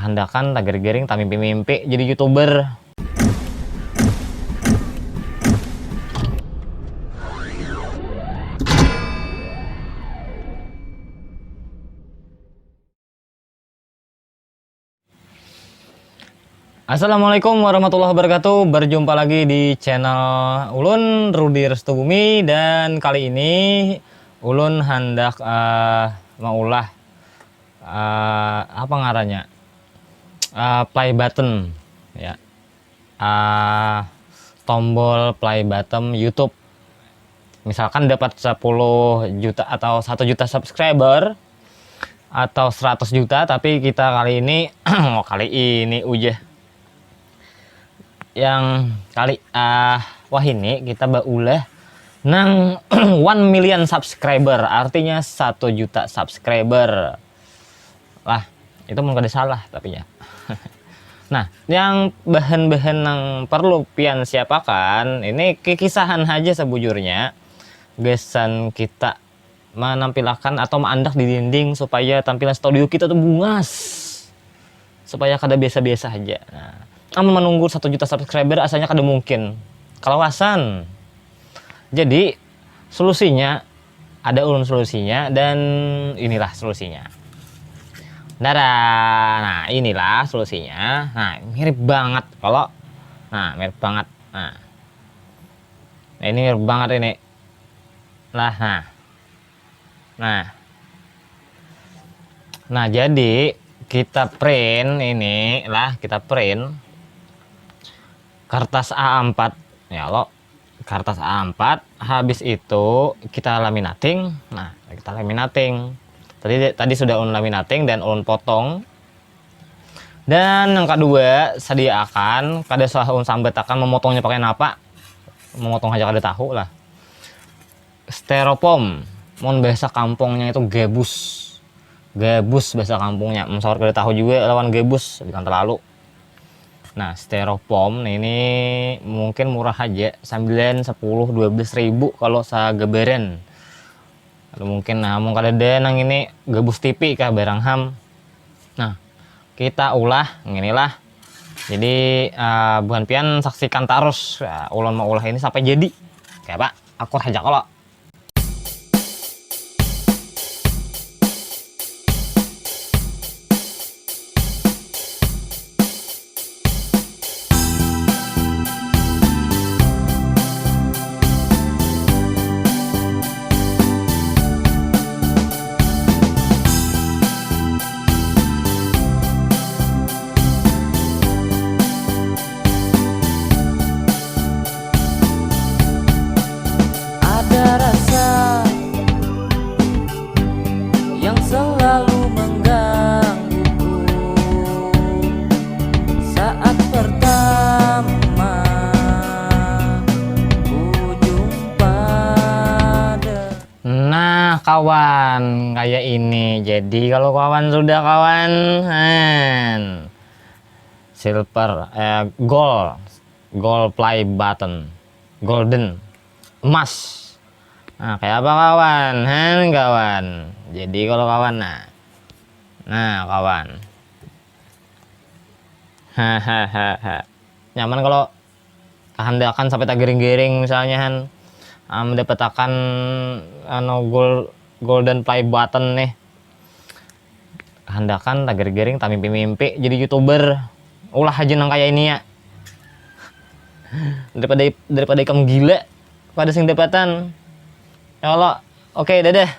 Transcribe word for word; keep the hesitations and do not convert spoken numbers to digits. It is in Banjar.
Handakan tagaring-garing tamimpi-mimpi jadi YouTuber. Assalamualaikum warahmatullahi wabarakatuh. Berjumpa lagi di channel ulun, Rudi Restu Bumi, dan kali ini ulun handak, eh, maulah, eh, apa ngarannya? Eh, play button, ya. Eh, tombol play button YouTube. Misalkan dapat sepuluh juta atau satu juta subscriber atau seratus juta, tapi kita kali ini, oh, kali ini ujah. Yang kali, ah, wah, ini kita baulah nang one million subscriber, artinya satu juta subscriber. Lah, itu mun kada salah tapi ya. Nah, yang bahan-bahan nang perlu pian siapakan, ini kikisahan haja sabujurnya. Gasan kita manampilakan atau maandak di dinding supaya tampilan studio kita tuh bungas. Supaya kada biasa-biasa haja. Nah, amun manunggu satu juta subscriber, asalnya kada mungkin. Kalawasan. Jadi, solusinya, ada ulun solusinya, dan inilah solusinya. Dadah. Nah, inilah solusinya. Nah, mirip banget kalau, nah, mirip banget. Nah. Nah, ini mirip banget ini. Lah, nah. Nah. Nah, jadi kita print ini lah, kita print kertas A empat. Ya, lo, kertas A empat, habis itu kita laminating. Nah, kita laminating. Tadi, tadi sudah ulun laminating dan ulun potong. Dan yang kedua, sediakan, kada usah ulun sambatakan memotongnya pakai napa. Memotong aja kada tahu lah. Styrofoam, mun bahasa kampungnya itu gabus. Gabus bahasa kampungnya. Mun saur kada tahu juga lawan gabus, bukan terlalu. Nah, styrofoam ini mungkin murah aja, sembilan, sepuluh, dua belas ribu kalau sagabaran. Atau mungkin, nah, mun kadada nang ini, gabus T P kah barang ham. Nah, kita ulah nginilah. Jadi, eh, buhan pian saksikan tarus, eh, ulun maulah ini sampai jadi. Kayak apa? Akur haja kalau. Ada rasa yang selalu menggangguku saat pertama ku jumpa de- Nah, kawan, kayak ini. Jadi, kalau kawan sudah kawan, han, silver, eh, gold, gold play button, golden, emas. Nah, kayak apa, kawan? Han, kawan. Jadi, kalau kawan, nah. Nah, kawan. Hahaha. Nyaman kalau kahandakan sampai tagiring-giring misalnya, han, ah, mendapatakan, anu, gol-, golden play button nih. Kahandakan tagiring-giring tamimpi-mimpi jadi YouTuber. Ulah aja nang kayak ini ya. Daripada, daripada ikam gila, kada sing dapatan. Ya Allah. Oke, dadah.